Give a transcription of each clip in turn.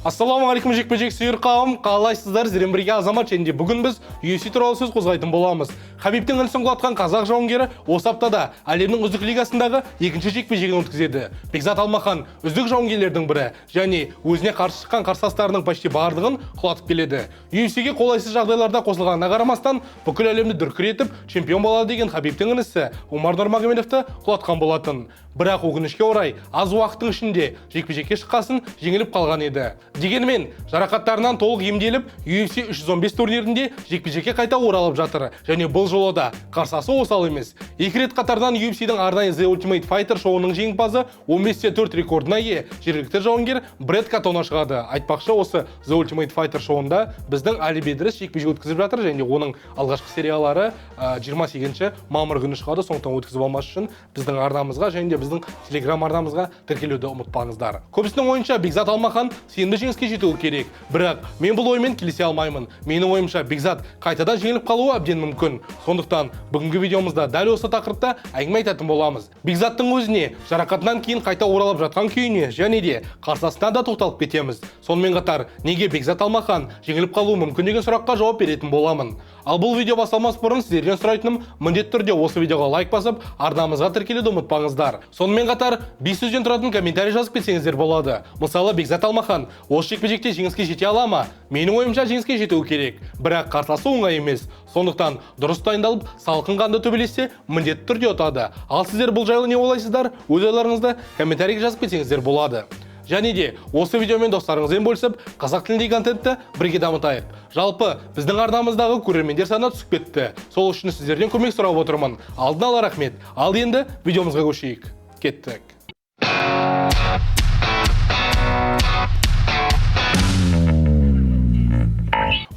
Ассалаумағалейкум, жекпе-жек сүйер қауым, қалайсыздар? Сіздермен бірге Азамат, және де бүгін біз UFC туралы сөз қозғайтын боламыз. Хабибтің інісін құлатқан қазақ жауынгері осы аптада әлемнің үздік лигасындағы екінші жекпе-жегін өткізеді. Бекзат Алмахан үздік жауынгерлердің бірі және өзіне қарсы шыққан қарсыластарының почти барлығын құлатып келеді. UFC-ге қолайсыз жағдайларда қосылғанына қарамастан, бүкіл әлемді дүркіретіп чемпион болады деген Хабибтің інісі Умар Нұрмагомедовті құлатқан болатын. Бірақ өкінішке орай, аз уақыттың ішінде жекпе-жекке шыққасын жеңіліп қалған еді. Дегенмен, жарақаттарынан толық емделіп, UFC 315 турнирінде жекпе-жекке қайта оралып жатыр. Және бұл жолы да қарсыласы осал емес. Екі рет қатарынан UFC-дің арнайы The Ultimate Fighter шоуының жеңімпазы, 15-4 рекордына ие жергілікті жауынгер Брэд Катона шығады. Айтпақшы, осы The Ultimate Fighter шоуында біздің Али Бедріс жекпе-жек өткізіп жатыр және оның алғашқы сериялары 28 мамыр күні шығады. Сондықтан өткізіп алмас үшін біздің арнамызға және де біздің телеграм арнамызға тіркелуді ұмытпаңыздар. Көбісінің ойынша, Бекзат Алмахан сенімді жеңіске жетуі керек. Бірақ мен бұл оймен келісе алмаймын. Менің ойымша, Бекзат қайтадан жеңіліп қалуы әбден мүмкін. Сондықтан бүгінгі видеомызда дәл осы тақырыпта әңгіме айтатын боламыз. Бекзаттың өзіне, жарақатынан кейін қайта оралып жатқан күйіне және де қарсыласына да тоқталып кетеміз. Сонымен қатар, неге Бекзат Алмахан жеңіліп қалуы мүмкін деген сұраққа жауап беретін боламын. Ал бұл видео басталмас бұрын сіздерден сұрайтыным: міндетті түрде осы видеоға лайк басып, арнамызға тіркелуді ұмытпаңыздар. Сонымен қатар, 5 сөзден тұратын комментарий жазып кетсеңіздер болады. Мысалы, Бекзат Алмахан осы жекпе-жекте жеңіске жете ала ма? Менің ойымша, жеңіске жетуі керек. Бірақ қарсыласы оңай емес. Сондықтан дұрыс дайындалып, салқын қанды төбелессе, міндетті түрде ұтады. Ал сіздер бұл жайлы не ойлайсыздар? Өз ойларыңызды комментарийге жазып кетсеңіздер болады. Және де осы видеомен достарыңызбен бөлісіп, қазақ тіліндегі контентті бірге дамытайық. Жалпы, біздің арнамыздағы көрермендер саны түсіп кетті. Сол үшін сіздерден көмек сұрап отырмын. Алдын ала рахмет. Ал енді видеомызға көшейік. Кеттік.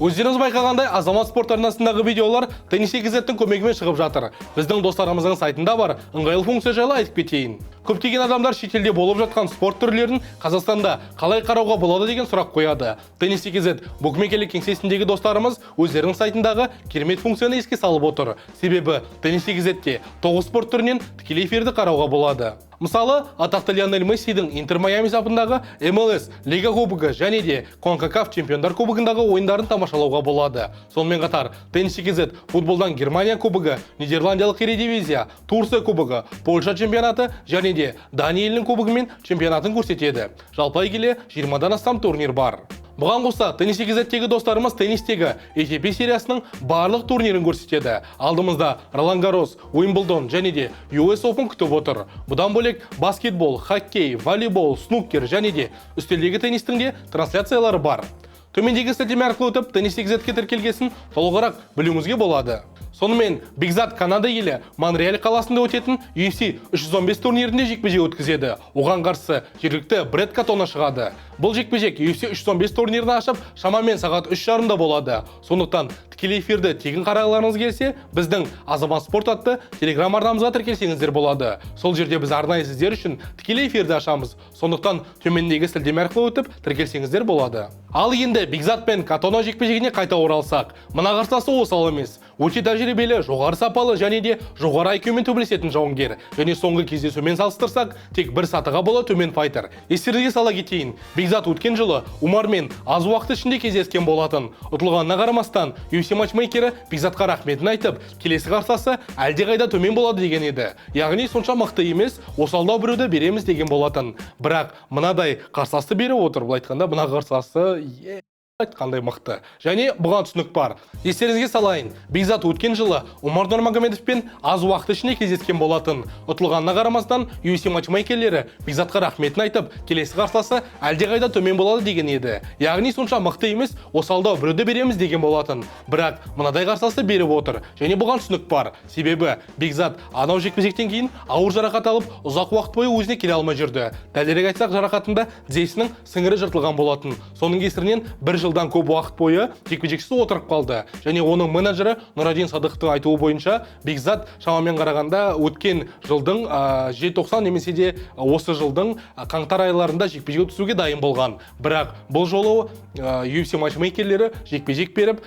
Өздеріңіз байқағандай, Азамат спорт арнасындағы видеолар Теннис KZ-тің көмегімен шығып жатыр. Біздің достарымыздың сайтында бар ыңғайлы функция жайлы айтып кетейін. Көптеген адамдар шетелде болып жатқан спорт түрлерін Қазақстанда қалай қарауға болады деген сұрақ қояды. Теннис KZ букмекерлік кеңсесіндегі достарымыз өздерінің сайтындағы керемет функцияны еске салып отыр. Себебі Теннис KZ-те 9 спорт түрінен тікелей эфирді қарауға болады. Мысалы, атақты Лионель Мессидің Интер Майами сапындағы MLS Лига Кубогы және де Конкакаф Чемпиондар Кубогындағы ойындарын тамашалауға болады. Сонымен қатар, Теннис KZ футболдан Германия Кубогы, Нидерландиялық Эредивизия, Турция Кубогы, Польша чемпионаты және де Дания елінің кубогы мен чемпионатын көрсетеді. Жалпы келе 20-дан астам турнир бар. Бұған қоса, Теннис KZ-тегі достарымыз теннистегі ATP сериясының барлық турнирін көрсетеді. Алдымызда Ролан Гарос, Уимблдон және де US Open күтіп отыр. Бұдан бөлек, баскетбол, хоккей, волейбол, снукер және де үстелдегі теннистің де трансляциялары бар. Төмендегі сілтеме арқылы өтіп, Теннис KZ-ке тіркелгесін толығырақ білуіңізге болады. Сонымен, Бекзат Канада елі Монреаль қаласында өтетін UFC 315 турнирінде жекпе-жек өткізеді. Оған қарсы жергілікті Брэд Катона шығады. Бұл жекпе-жек UFC 315 турнирін ашып, шамамен сағат 3:30-да болады. Сондықтан тікелей эфирді тегін қарағыларыңыз келсе, біздің Азамат Спорт атты телеграм арнамызға тіркелсеңіздер болады. Сол жерде біз арнайы сіздер үшін тікелей эфирді ашамыз. Сондықтан төмендегі сілтеме арқылы өтіп, тіркелсеңіздер болады. Ал енді Бекзат пен Катона жекпе-жегіне қайта оралсақ, мына қарсыласы осал емес. Өте тәжірибелі, жоғары сапалы және де жоғары IQ-мен төбелесетін жауынгер. Және соңғы кездесумен салыстырсақ, тек бір сатыға бола төмен файтер. Естеріңізге сала кетейін, Бекзат өткен жылы Умармен аз уақыт ішінде кездескен болатын. Ұтылғанына қарамастан, UFC матчмейкері Бекзатқа рахметін айтып, келесі қарсыласы әлдеқайда төмен болады деген еді. Яғни сонша мықты емес, осалдау біреуді береміз деген болатын. Бірақ мынадай қарсыласты беріп отыр. Былай айтқанда, мына қарсыласы қандай мықты. Және бұған түсінік бар. Естеріңізге салайын, Бекзат өткен жылы Умар Нұрмагомедовпен аз уақыт ішінде кездескен болатын. Ұтылғанына қарамастан, UFC матчмейкерлері Бекзатқа рахметін айтып, келесі қарсыласы әлдеқайда төмен болады деген еді. Яғни сонша мықты емес, осалдау біреуді береміз деген болатын. Бірақ мынадай қарсыласты беріп отыр. Және бұған түсінік бар. Себебі Бекзат анау жекпе-жектен кейін ауыр жарақат алып, ұзақ уақыт бойы өзіне келе алмай жүрді. Дәлірек айтсақ, жарақатында тізесінің сіңірі жыртылған болатын. Соның кесірінен бір жылдан жылдан көп уақыт бойы жекпе-жексіз отырып қалды. Және оның менеджері Нұрадин Садықовтың айтуы бойынша, Бекзат шамамен қарағанда өткен жылдың желтоқсан немесе де осы жылдың қаңтар айларында жекпе-жек өткізуге дайын болған. Бірақ бұл жолы UFC матчмейкерлері жекпе-жек беріп,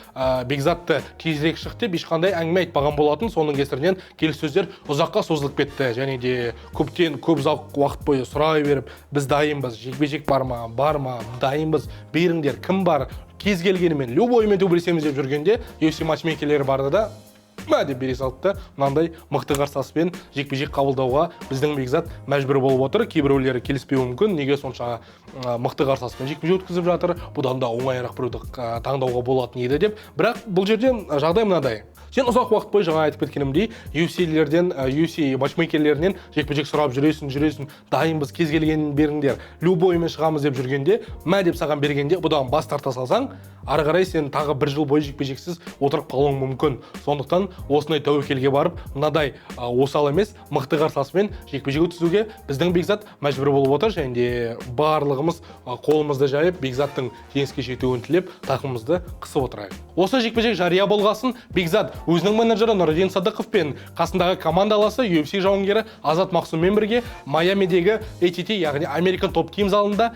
Бекзатты тезірек шық деп ешқандай әңгіме айтпаған болатын. Соның кесірінен келіссөздер ұзаққа созылып кетті. Және де көптен көп ұзақ уақыт бойы сұрай беріп, біз дайынбыз, жекпе-жек бар ма, бар ма, дайынбыз, беріңдер, кім бар, кез келгенімен, любоймен төбелесеміз деп жүргенде, UFC матчмейкерлері барды да, мә деп бере салды да, мынандай мықты қарсыласпен жекпе-жек қабылдауға біздің Бекзат мәжбүр болып отыр. Кейбіреулері келіспеуі мүмкін, неге сонша мықты қарсыласпен жекпе-жек өткізіп жатыр, бұдан да оңайырақ біреуді таңдауға болатын еді деп. Бірақ бұл жерде жағдай мынадай: сен ұзақ уақыт бойы, жаңа айтып кеткенімдей, UFC-лерден, UFC матчмейкерлерінен жекпе-жек сұрап жүресің, жүресің, дайынбыз, кез келгенін беріңдер, любоймен шығамыз деп жүргенде, мә деп саған бергенде, бұдан бас тарта салсаң, ары қарай сен тағы бір жыл бойы жекпе-жексіз отырып қалуың мүмкін. Сондықтан осындай тәуекелге барып, мынадай осал емес, мықты қарсыласпен жекпе-жек өткізуге біздің Бекзат мәжбүр болып отыр. Және де барлығымыз қолымызды жайып, Бекзаттың жеңіске жетуін тілеп, тақымызды қысып отырайық. Осы жекпе-жек жария болғасын, Бекзат өзінің менеджері Нұрдин Садықов пен қасындағы командаласы UFC жауынгері Азат Мақсұммен бірге Майамидегі ATT, яғни American Top Team залында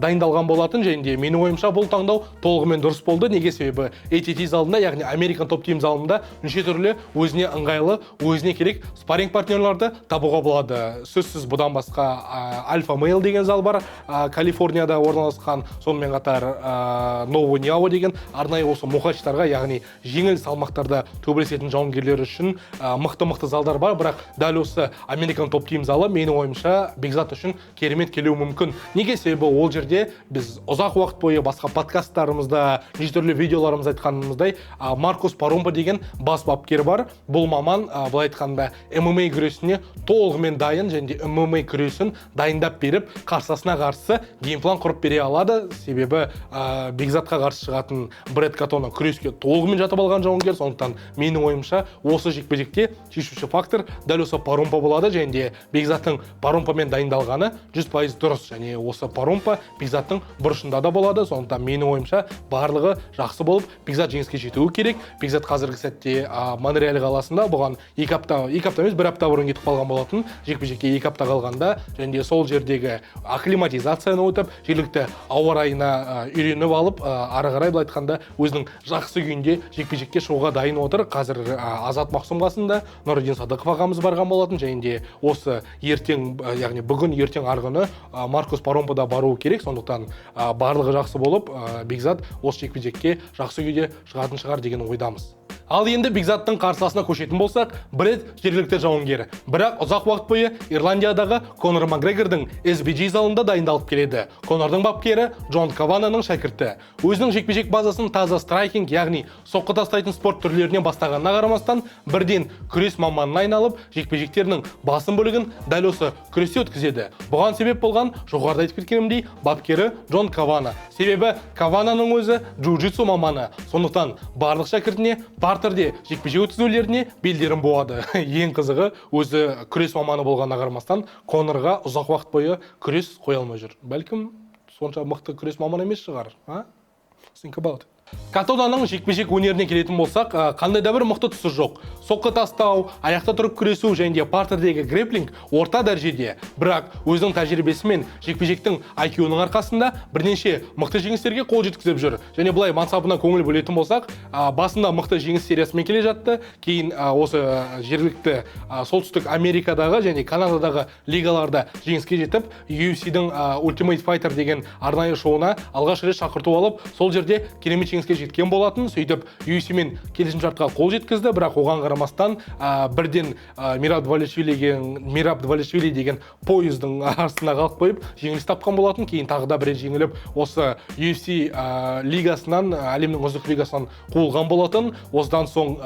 дайындалған болатын. Және де менің ойымша, бұл таңдау толығымен дұрыс болды. Неге? Себебі ATT залында, яғни American Top Team залында неше түрлі өзіне ыңғайлы, өзіне керек спарринг партнерларды табуға болады сөзсіз. Бұдан басқа Альфа Мейл деген зал бар, Калифорнияда орналасқан. Сонымен қатар Ново Ниао деген арнайы осы мухачтарға, яғни жеңіл салмақтарда төбелесетін жауынгерлер үшін мықты мықты залдар бар. Бірақ дәл осы American Top Team залы, менің ойымша, Бекзат үшін керемет келуі мүмкін. Неге? Себебі ол жерде біз ұзақ уақыт бойы басқа подкасттарымызда, неше түрлі видеоларымызда айтқанымыздай, Маркус Парумпа деген бас бапкер бар. Бұл маман былай айтқанда, ММА күресіне толығымен дайын және де ММА күресін дайындап беріп, қарсыласына қарсы геймплан құрып бере алады. Себебі Бекзатқа қарсы шығатын Брэд Катона күреске толығымен жатып алған жауынгер. Сондықтан менің ойымша, осы жекпе-жекте шешуші фактор дәл осы Парумпа болады. Және де Бекзаттың Парумпамен дайындалғаны 100% дұрыс. Және осы Парумпа Бекзаттың бұрышында да болады. Сондықтан менің ойымша, барлығы жақсы болып, Бекзат жеңіске жетуі керек. Бекзат қазіргі сәтте Монреаль қаласында. Бұған 2 апта, 2 апта емес, бір апта бұрын кетіп қалған болатын, жекпе-жекке 2 апта қалғанда. Және де сол жердегі акклиматизацияны өтіп, жергілікті ауа райына үйреніп алып, ары қарай, былай айтқанда, өзінің жақсы күйінде жекпе-жекке шығуға дайын отыр. Қазір Азат Мақсұм қасында, Нұрдин Садықов ағамыз барған болатын. Және де осы ертең, яғни бүгін, ертең, арғы күні Маркус Паромпо да баруы керек. Сондықтан барлығы жақсы болып, Бекзат осы жекпе-жекке жақсы күйде шығатын шығар деген ойдамыз. Ал енді Бекзаттың қарсыласына көшетін болсақ, Брэд жергілікті жауынгер, бірақ ұзақ уақыт бойы Ирландиядағы Конор Макгрегордың SBG залында дайындалып келеді. Конордың бапкері Джон Кавананың шәкірті. Өзінің жекпе-жек базасын таза страйкинг, яғни соққы тастайтын спорт түрлерінен бастағанына қарамастан, бірден күрес маманына айналып, жекпе-жектерінің басым бөлігін дәл осы күресте өткізеді. Бұған себеп болған, жоғарыда айтып кеткенімдей, бапкері Джон Кавана. Себебі Кавананың өзі джиу-джитсу маманы. Сондықтан барлық шәкіртіне партерде жекпе-жек өткізулеріне белдерін буады. Ең қызығы, өзі күрес маманы болғанына қарамастан, Конорға ұзақ уақыт бойы күрес қоя алмай жүр. Бәлкім, сонша мықты күрес маманы емес шығар, а? Think about it. Катонаның жекпе-жек өнеріне келетін болсақ, қандай да бір мықты тұсы жоқ. Соққы тастау, аяқта тұрып күресу және де партердегі грэплинг орта дәрежеде. Бірақ өзінің тәжірибесі мен жекпе-жектің IQ-ның арқасында бірнеше мықты жеңістерге қол жеткізіп жүр. Және былай мансабына көңіл бөлетін болсақ, басында мықты жеңіс сериясымен келе жатты. Кейін осы жергілікті Солтүстік Америкадағы және Канададағы лигаларда жеңіске жетіп, UFC-дің Ultimate Fighter деген арнайы шоуына алғаш рет шақырту алып, сол жерде керемет жеңіске жеткен болатын. Сөйтіп UFC-мен келісімшартқа қол жеткізді. Бірақ оған қарамастан бірден Мираб Двалишвили деген поездың астына қалып қойып, жеңіліс тапқан болатын. Кейін тағы да бір рет жеңіліп, осы UFC лигасынан, әлемнің үздік лигасынан қуылған болатын. Осыдан соң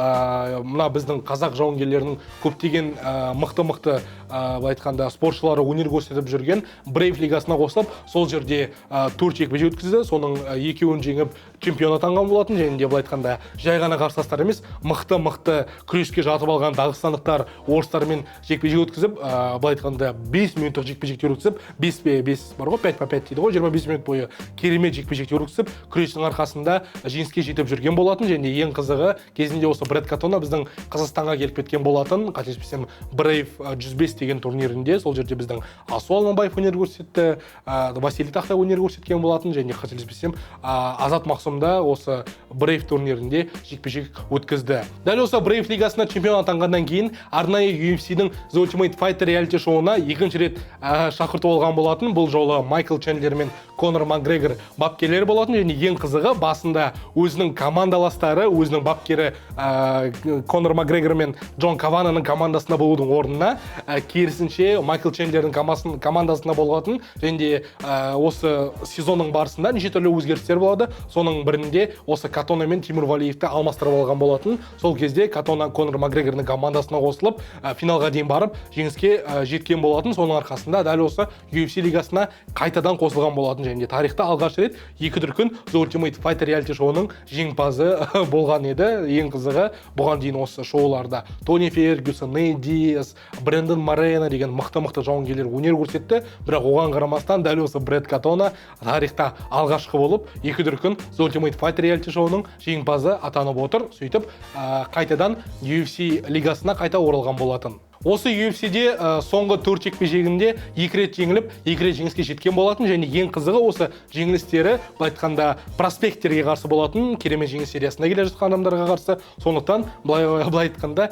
мына біздің қазақ жауынгерлерінің көптеген мықты-мықты, былай айтқанда, спортшылары өнер көрсетіп жүрген Brave лигасына қосылып, сол жерде төрт жекпе-жек өткізді. Соның екеуін жеңіп, чемпион атанды. атанған болатын. Және де, былай айтқанда, жай ғана қарсыластар емес, мықты мықты күреске жатып алған дағыстандықтар, орыстармен жекпе жек өткізіп, былай айтқанда, 5 минуттық жекпе жектер өткізіп, 5 пе 5 бар ғой, 5 по 5 дейді ғой, 25 минут бойы керемет жекпе жектер өткізіп, күрестің арқасында жеңіске жетіп жүрген болатын. Және ең қызығы, кезінде осы Брэд Катона біздің Қазақстанға келіп кеткен болатын, қателеспесем, Брейв 105 деген турнирінде. Сол жерде біздің Асу Алмабаев өнер көрсетті, Василий Тахта өнер көрсеткен болатын және, қателеспесем, Азат Мақсұм да осы Брейв турнирінде жекпе жек өткізді. Дәл осы Брейв лигасында чемпион атанғаннан кейін арнайы UFC-дің The Ultimate Fighter реалити шоуына екінші рет шақырту алған болатын. Бұл жолы Майкл Чендлер мен Конор Макгрегор бапкерлер болатын. Және ең қызығы, басында өзінің командаластары, өзінің бапкері Конор Макгрегор мен Джон Кавананың командасында болудың орнына, керісінше, Майкл Чендлердің командасында болатын. Және де осы сезонның барысында неше түрлі өзгерістер болады. Соның бірінде осы Катона мен Тимур Валиевті алмастырып алған болатын. Сол кезде Катона Конор Макгрегордың командасына қосылып, финалға дейін барып, жеңіске жеткен болатын. Соның арқасында дәл осы UFC лигасына қайтадан қосылған болатын және де тарихта алғаш рет екі дүркін The Ultimate Fighter реалити шоуының жеңімпазы болған еді. Ең қызығы, бұған дейін осы шоуларда Тони Фергюсон, Нейт Диас, Брэндон Морено деген мықты мықты жауынгерлер өнер көрсетті. Бірақ оған қарамастан, дәл осы Брэд Катона тарихта алғашқы болып екі дүркін The Ultimate Fighter реалити шоуының жеңімпазы атанып отыр. Сөйтіп, қайтадан UFC лигасына қайта оралған болатын. Осы UFC-де соңғы төрт жекпе-жегінде екі рет жеңіліп, екі рет жеңіске жеткен болатын. Және ең қызығы, осы жеңілістері, былай айтқанда, проспекттерге қарсы болатын, керемет жеңіс сериясында келе жатқан адамдарға қарсы. Сондықтан, былай айтқанда,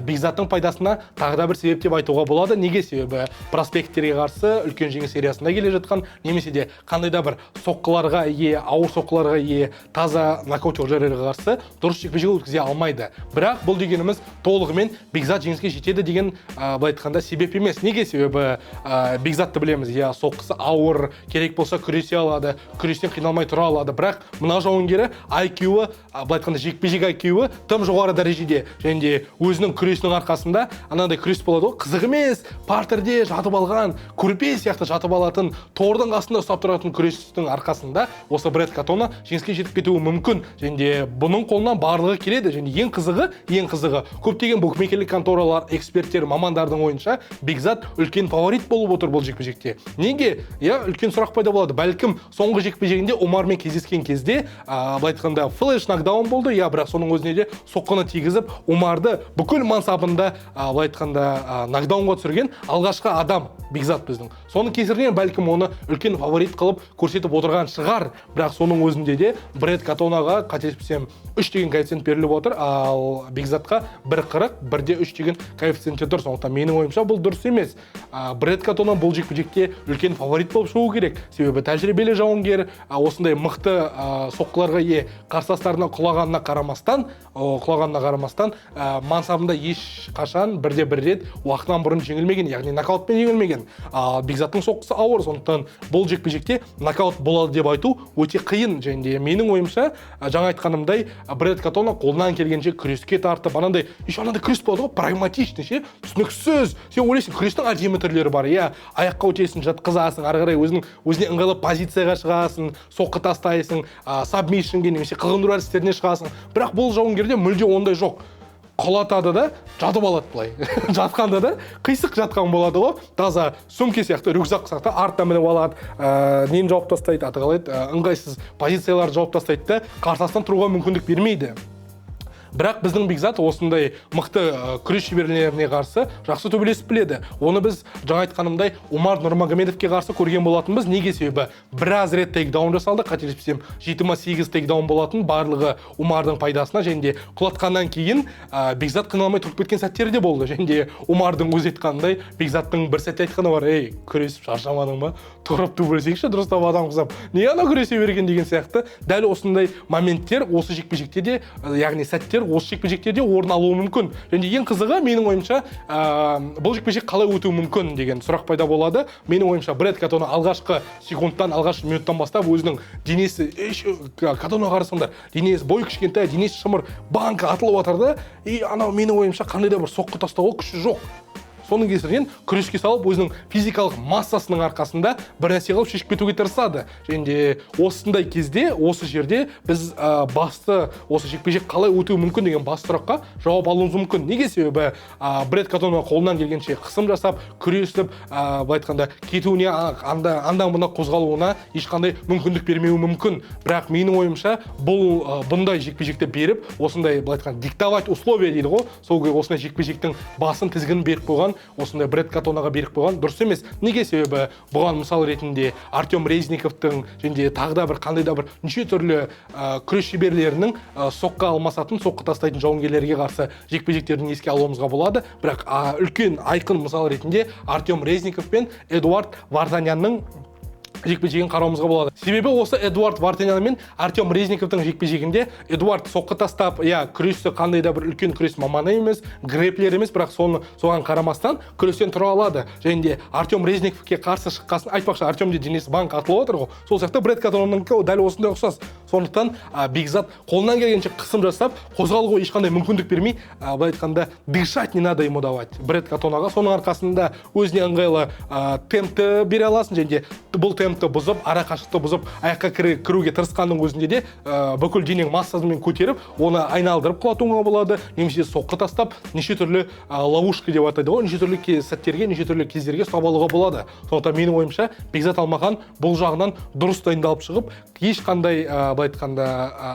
Бекзаттың пайдасына тағы да бір себеп деп айтуға болады. Неге? Себебі проспекттерге қарсы, үлкен жеңіс сериясында келе жатқан немесе де қандай да бір соққыларға ие, ауыр соққыларға ие, таза нокаутерлерге қарсы дұрыс жекпе-жек өткізе алмайды. Бірақ бұл дегеніміз толығымен Бекзат жеңіске жетеді деген, былай айтқанда, себеп емес. Неге? Себебі Бекзатты білеміз, иә, соққысы ауыр, керек болса, күресе алады, күрестен қиналмай тұра алады. Бірақ мына жауынгері IQ-і, былай айтқанда, жекпе-жек IQ-і тым жоғары дәрежеде және де өзінің күресінің арқасында, анандай күрес болады ғой, қызық емес, партерде жатып алған, көрпе сияқты жатып алатын, тордың қасында ұстап тұратын күрестің арқасында осы Брэд Катона жеңіске жетіп кетуі мүмкін. Және де бұның қолынан барлығы келеді. Және ең қызығы, көптеген букмекерлік конторалар, эксперттер, мамандардың ойынша, Бекзат үлкен фаворит болып отыр бұл жекпе-жекте. Неге? Иә, үлкен сұрақ пайда болады. Бәлкім, соңғы жекпе-жегінде Омармен кездескен кезде, былай айтқанда, флеш нокдаун болды, иә, бірақ соның өзіне де соққыны тигізіп, Омарды бүкіл мансабында, былай айтқанда, нокдаунға түсірген алғашқы адам Бекзат біздің. Соның кесірінен, бәлкім, оны үлкен фаворит қылып көрсетіп отырған шығар. Бірақ соның өзінде де Брэд Катонаға, қателеспесем, 3 деген коэффициент беріліп отыр, ал Бекзатқа 1.40, 1-де 3 деген коэффициентте тұр. Сондықтан менің ойымша, бұл дұрыс емес. Брэд Катона бұл жекпе-жекте үлкен фаворит болып шығу керек, себебі тәжірибелі жауынгер, осындай мықты соққыларға ие қарсыластарына құлағанына қарамастан, мансабында ешқашан бірде бір рет уақытынан бұрын жеңілмеген, яғни нокаутпен жеңілмеген. Ал Бекзаттың соққысы ауыр, сондықтан бұл жекпе-жекте нокаут болады деп айту өте қиын. Және де менің ойымша, жаңа айтқанымдай, Брэд Катона қолынан келгенше күреске тартып, анандай еще анандай күрес болады ғой, прагматичный ше, түсініксіз. Сен ойлайсың, күрестің әдемі түрлері бар, иә, аяққа өтесің, жатқызасың, ары қарай өзінің өзіне ыңғайлы позицияға шығасың, соққы тастайсың, сабмишнге немесе қылғындыру әдістеріне шығасың. Бірақ бұл жауынгерде мүлде ондай жоқ. Құлатады да, жатып алады. Былай жатқанда да қисық жатқан болады ғой, таза сөмке сияқты, рюкзак сияқты артынан мініп алады, нені жауып тастайды, аты қалай еді, ыңғайсыз позицияларды жауып тастайды да, қарсыластан тұруға мүмкіндік бермейді. Бірақ біздің Бекзат осындай мықты күрес шеберлеріне қарсы жақсы төбелесіп біледі. Оны біз, жаңа айтқанымдай, Умар Нұрмагомедовке қарсы көрген болатынбыз. Неге? Себебі біраз рет тейкдаун жасалды, қателеспесем, 7 ма 8 тейкдаун болатын, барлығы Умардың пайдасына. Және де құлатқаннан кейін Бекзат қиналмай тұрып кеткен сәттері де болды. Және де Умардың өзі айтқанындай, Бекзаттың бір сәтте айтқаны бар: «Ей, күресіп шаршамадың ба? Тұрып төбелесейікші дұрыстап адам құсап, не анау күресе берген?» деген сияқты. Дәл осындай моменттер осы жекпе-жекте де, яғни сәттер осы жекпе-жекте де орын алуы мүмкін. Және ең қызығы, менің ойымша, бұл жекпе-жек қалай өтуі мүмкін деген сұрақ пайда болады. Менің ойымша, Брэд Катона алғашқы секундтан, алғашқы минуттан бастап өзінің денесі, Катонаға қарасаңдар, денесі, бойы кішкентай, денесі шымыр, банка атылып жатыр да. И анау, менің ойымша, қандай да бір соққы тастауға күші жоқ. Соның кесірінен күреске салып, өзінің физикалық массасының арқасында бір нәрсе қылып шешіп кетуге тырысады. Және де осындай кезде, осы жерде біз басты осы жекпе-жек қалай өтуі мүмкін деген басты сұраққа жауап алуымыз мүмкін. Неге? Себебі Брэд Катона қолынан келгенше қысым жасап, күресіп, былай айтқанда, кетуіне, анда мында қозғалуына ешқандай мүмкіндік бермеуі мүмкін. Бірақ менің ойымша, бұл бұндай жекпе-жекті беріп, осындай, былай айтқанда, диктовать условия дейді ғой, сол осындай жекпе-жектің басын, тізгінін беріп қойған, осындай Брэд Катонаға беріп қойған дұрыс емес. Неге? Себебі бұған мысал ретінде Артем Резниковтың және де тағы да бір қандай да бір неше түрлі күрес шеберлерінің соққы алмасатын, соққы тастайтын жауынгерлерге қарсы жекпе-жектерін еске алуымызға болады. Бірақ үлкен айқын мысал ретінде Артем Резников пен Эдуард Вартанянның жекпе-жегін қарауымызға болады. Себебі осы Эдуард Вартанян мен Артем Резниковтың жекпе-жегінде Эдуард соққы тастап, иә, күресті қандай да бір үлкен күрес маманы емес, грэплер емес, бірақ соған қарамастан күрестен тұра алады. Және де Артем Резниковке қарсы шыққасын, айтпақшы, Артем де денесі банк атылып отыр ғой. Сол сияқты Брэд Катонанікі дәл осындай ұқсас. Сондықтан Бекзат қолынан келгенше қысым жасап, қозғалуға ешқандай мүмкіндік бермей, былай айтқанда, дышать не надо ему давать Брэд Катонаға. Соның арқасында өзіне ыңғайлы темпті бере аласың, және де бұл темпті бұзып, ара қашықтықты бұзып, аяққа кіруге тырысқанның өзінде де бүкіл денең массасымен көтеріп, оны айналдырып құлатуыңа болады, немесе соққы тастап, неше түрлі ловушка деп атайды ғой, неше түрлі сәттерге, неше түрлі кездерге ұстап алуға болады. Сондықтан менің ойымша, Бекзат Алмахан бұл жағынан дұрыс дайындалып шығып, ешқандай, былай айтқанда,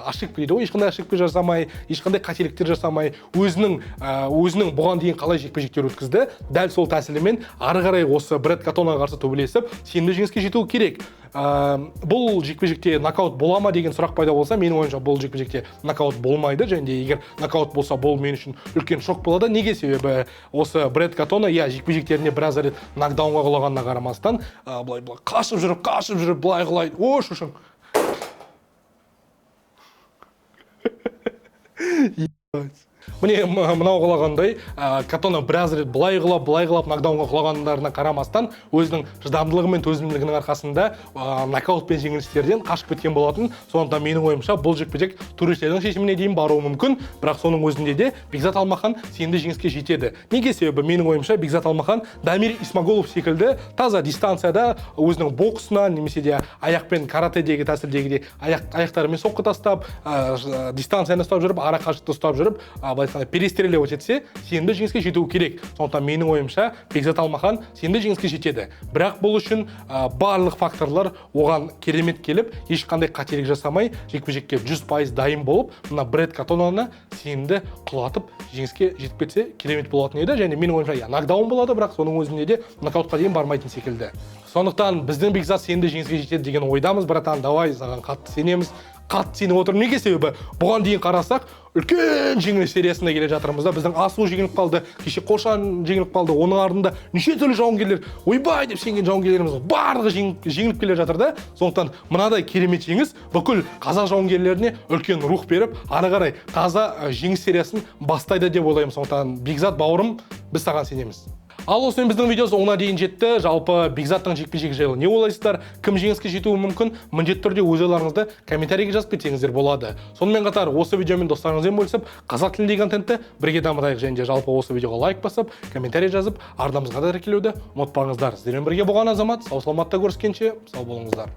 ошибка дейді ғой, ешқандай ошибка жасамай, ешқандай қателіктер жасамай, өзінің бұған дейін қалай жекпе-жектер өткізді, дәл сол тәсілімен ары қарай осы Брэд Катонаға қарсы төбелесіп, сенімді жеңіске жетуі керек. Бұл жекпе-жекте нокаут бола ма деген сұрақ пайда болса, менің ойымша, бұл жекпе-жекте нокаут болмайды. Және де егер нокаут болса, бұл мен үшін үлкен шок болады. Неге? Себебі осы Брэд Катона, иә, жекпе-жектерінде біраз рет нокдаунға құлағанына қарамастан, былай былай қашып жүріп, қашып жүріп, былай құлайды. О, шошың. Міне, мынау құлағандай, Катона біраз рет былай құлап, былай құлап, нокдаунға құлағандарына қарамастан, өзінің шыдамдылығы мен төзімділігінің арқасында нокаутпен жеңілістерден қашып кеткен болатын. Сондықтан менің ойымша, бұл жекпе-жек төрешілердің шешіміне дейін баруы мүмкін, бірақ соның өзінде де Бекзат Алмахан сенімді жеңіске жетеді. Неге? Себебі менің ойымша, Бекзат Алмахан Дамир Исмагулов секілді таза дистанцияда өзінің боксына немесе де аяқпен каратэдегі тәсілдегідей аяқтарымен соққы тастап, дистанцияны ұстап жүріп, ара қашықтықты ұстап жүріп, былай айтқанда, перестреливать етсе, сенімді жеңіске жетуі керек. Сондықтан менің ойымша, Бекзат Алмахан сенімді жеңіске жетеді. Бірақ бұл үшін барлық факторлар оған керемет келіп, ешқандай қателік жасамай, жекпе-жекке 100% дайын болып, мына Брэд Катонаны сенімді құлатып, жеңіске жетіп кетсе, керемет болатын еді. Және менің ойымша, иә, нокдаун болады, бірақ соның өзінде де нокаутқа дейін бармайтын секілді. Сондықтан біздің Бекзат сенімді жеңіске жетеді деген ойдамыз. Братан, давай, саған қатты сенеміз. Қатты сеніп отырмын. Неге? Себебі бұған дейін қарасақ, үлкен жеңіліс сериясында келе жатырмыз да. Біздің Асу жеңіліп қалды, кеше Қошан жеңіліп қалды, оның артында неше түрлі жауынгерлер, ойбай деп сенген жауынгерлеріміз барлығы жеңіліп келе жатыр да. Сондықтан мынадай керемет жеңіс бүкіл қазақ жауынгерлеріне үлкен рух беріп, ары қарай таза жеңіс сериясын бастайды деп ойлаймын. Сондықтан Бекзат бауырым, біз саған сенеміз. Ал осымен біздің видео соңына дейін жетті. Жалпы Бекзаттың жекпе-жегі жайлы не ойлайсыздар? Кім жеңіске жетуі мүмкін? Міндетті түрде өз ойларыңызды комментарийге жазып кетсеңіздер болады. Сонымен қатар осы видеомен достарыңызбен бөлісіп, қазақ тіліндегі контентті бірге дамытайық. Және де жалпы осы видеоға лайк басып, комментарий жазып, арнамызға да тіркелуді ұмытпаңыздар. Сіздермен бірге болған Азамат, сау саламатта көріскенше, сау болыңыздар.